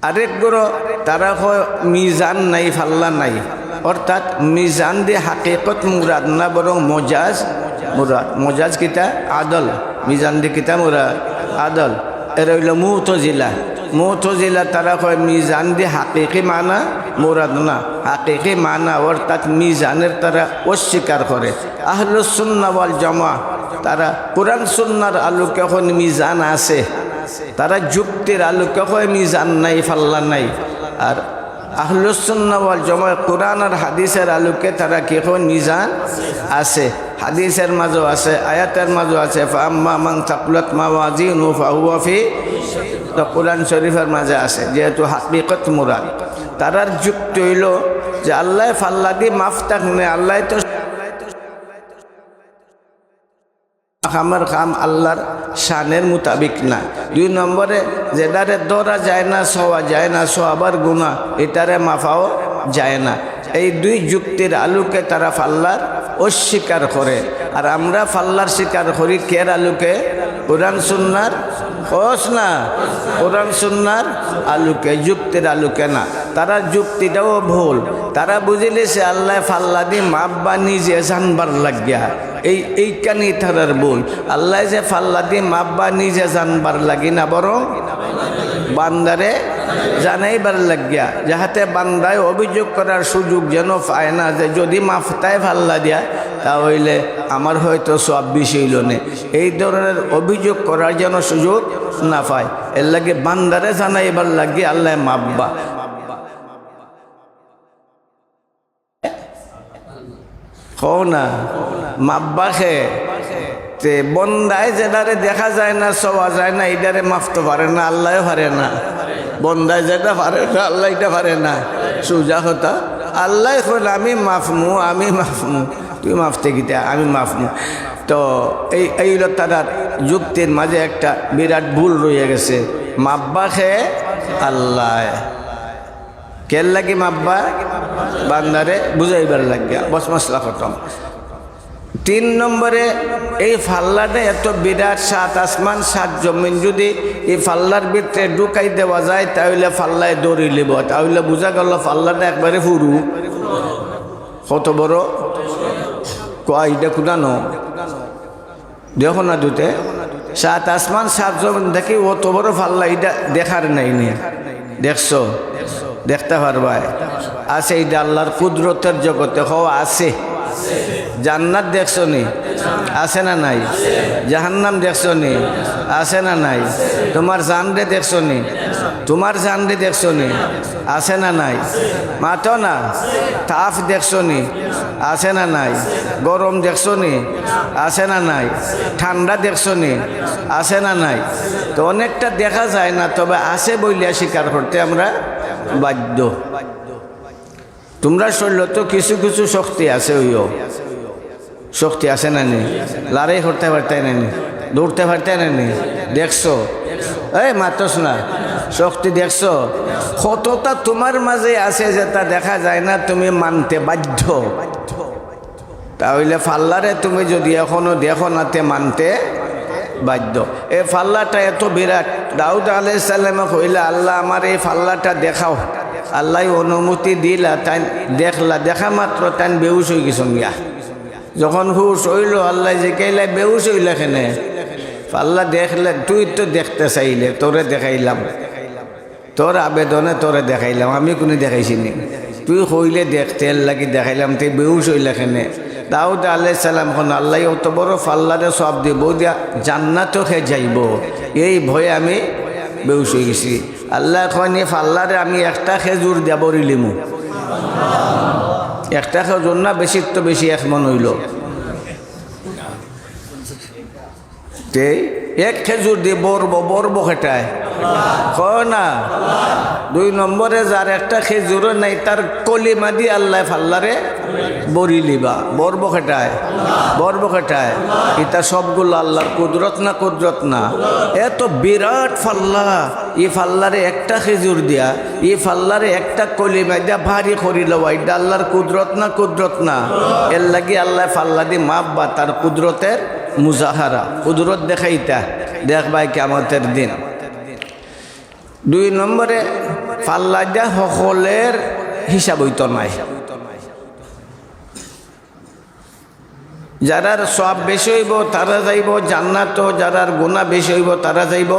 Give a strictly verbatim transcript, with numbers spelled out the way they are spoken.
আরেক গুরু তারা কয় মিজান নাই, ফাল্লা নাই, অর্থাৎ মিজান দি হাকিকত মুরাদ না, বরং মজাজ মুরাদ। মজাজ কিতা? আদল। মিজান দি কিতা মুরাদ? আদল। এরা অইলো মুতজিলা। মুতজিলা তারা কয় মিজান দি হাকিকি মানা মুরাদ না, হাকিকি মানা অর্থাৎ মিজানের তারা অস্বীকার করে। আহলুস সুন্নাহ ওয়াল জামাআহ তারা কোরআন সুন্নাহর আলোকে কয় মিজান আছে, তারা যুক্তির আলোকে কয় মিজান নাই, ফাল্লা নাই। আর আহলুস সুন্নাহ ওয়াল জামাআহ কোরআন আর হাদিসের আলোকে তারা কি কয়? মিজান আছে, হাদিসের মাঝেও আছে, আয়াতের মাঝেও আছে। ফাআম্মা মান সাকুলাত মাওয়াজিনুহু ফাহুয়া ফি, তো কোরআন শরীফের মাঝে আছে, যেহেতু হাকিকত মুরাদ। তারার যুক্তি অইলো যে আল্লায় ফাল্লা দি মাফ থাকনে, আল্লায় তো কামের কাম আল্লার শানের মোতাবিক না। দুই নম্বরে, যেটারে ধরা যায় না, ছোঁয়া যায় না, ছোঁয়াবার গুনা, এটারে মাফাও যায় না। এই দুই যুক্তির আলোকে তারা ফাল্লার অস্বীকার করে। আর আমরা ফাল্লার স্বীকার করি কের আলোকে? কোরআন সুন্নার, কস না, কোরআন সুন্নার আলোকে, যুক্তির আলোকে না। তারার যুক্তিটাও ভুল। তারা বুঝিলিছে আল্লায় ফাল্লা দি মাফ বা নিজে জানবার লাগিয়া। এই, এইখানেই তারার ভুল। আল্লায় যে ফাল্লা দি মাফ বা নিজে জানবার লাগি না, বরং বান্দারে জানাইবার লাগিয়া, যাহাতে বান্দায় অভিযোগ করার সুযোগ যেন পায় না যে যদি মাফ তায় ফাল্লা দিয়া, তা অইলে আমার হয়তো সওয়াব বেশি অইলো নে। এই ধরনের অভিযোগ করার যেন সুযোগ না পায়, এর লাগি বান্দারে জানাইবার লাগি আল্লায় মাফ বা কও না, মাফ বা কে? তে বন্দায় যেটারে দেখা যায় না, ছোঁয়া যায় না, ইটারে মাফ তো পারে না, আল্লায়ও পারে না। বন্দায় যেটা পারে না, আল্লায় ইটা পারে না। সুজা কথা, আল্লায় কইন, "আমি মাফমু, আমি মাফমু।" তুই মাফতে কিতা? আমি মাফমু। তো এই, এই অইলো তারার যুক্তির মাঝে একটা বিরাট ভুল রইয়া গেছে। মাফ বা কে? আল্লায়। কের লাগি মাফ বা? বান্দারে বুঝাইবার লাগিয়া। বস, মাসলা খতম। তিন নম্বরে, এই ফাল্লাটা এত বিরাট, সাত আসমান, সাত জমিন, যদি এই ফাল্লার ভিতরে ঢুকাই দেওয়া যায়, তাহলে ফাল্লায় ধরি লিব। তাহলে বুঝা গেল ফাল্লাটা একবারে হুরু। কত বড়? কয়, ইটা কুদানো? দেখো না দুতে, সাত আসমান সাত জমিন থাকি অত বড় ফাল্লা, ইটা দেখার নাই নি? দেখছো? দেখতা পারবায়? আছে, ইটা আল্লার কুদরতের জগতে। কও আছে। জান্নাত দেখছো নি? আছে না নাই? জাহান্নাম দেখছো নি? আছে না নাই? তুমার জানরে দেখছো নি? তুমার জানরে দেখছো নি? আছে না নাই? মাতো না। তাপ দেখছো নি? আছে না নাই? গরম দেখছো নি? আছে না নাই? ঠান্ডা দেখছো নি? আছে না নাই? তো অনেকটা দেখা যায় না, তবে আছে বলিয়া স্বীকার করতে আমরা বাধ্য। তুমরার শরীরো তো কিছু কিছু শক্তি আছে, অইও। শক্তি আছে না নি? লড়াই করতে পারতায় না নি? দৌড়তে পারতায় না নি? দেখছো? এই মাতস না, শক্তি দেখছো? কতটা তুমার মাঝে আছে যেটা দেখা যায় না, তুমি মানতে বাধ্য। তা অইলে ফাল্লারে তুমি যদি এখনো দেখো না, তে মানতে বাধ্য। এই ফাল্লাটা এত বিরাট, দাউদ আলাইহিস সালামে কইলা, "আল্লাহ, আমার এই ফাল্লাটা দেখাও।" আল্লায় অনুমতি দিলা, তাইন দেখলা, দেখা মাত্র তাইন বেহুশ অই গেছইন গিয়া। যখন হুশ অইলো, আল্লায় জিকাইলা, "বেহুশ অইলা কেনে?" আল্লায় দেখলে, "তুই তো দেখতে চাইলে, তোরে দেখাইলাম, তোর আবেদনে তোরে দেখাইলাম, আমি কুনু দেখাইছি নি? তুই কইলে দেখতে, এর লাগি দেখাইলাম, তুই বেহুশ অইলা কেনে?" দাউদ আলাইহিস সালাম কইন, "আল্লায় অত বড় ফাল্লারে সওয়াব দিবো দিয়া জান্নাতো কে যাইবো, এই ভয়ে আমি বেহুশ অই গেছি।" আল্লায় কইন, "এই ফাল্লারে আমি একটা খেজুর দিয়া ভরিলিমু।" একটা খেজুর না, বেশির তো বেশি, এক মণ অইলো। তে এক খেজুর দি ভরবো, ভরবো কেটায়? কও না। দুই নম্বরে, যার একটা খেজুরও নাই, তার কলিমা দি আল্লায় ফাল্লারে ভরিলিবা। ভরবো কেটায়? ভরবো কেটায়? ইতা সবগুলা আল্লার কুদরত না কুদরত না? এত বিরাট ফাল্লা, ই ফাল্লারে একটা খেজুর দিয়া, ই ফাল্লারে একটা কলিমা দিয়া ভারি করিলাওয়া, ইটা আল্লার কুদরত না কুদরত না? এর লাগি আল্লায় ফাল্লা দি মাফ বা তার কুদরতের মুজাহারা, কুদরত দেখাইতা, দেখবায় কিয়ামতের দিন। দুই নম্বরে, ফাল্লা দিয়া হকলর হিসাব অইতো নায়। যারার সওয়াব বেশি অইবো, তারা যাইবো জান্নাতো, যারার গুনাহ বেশি অইবো, তারা যাইবো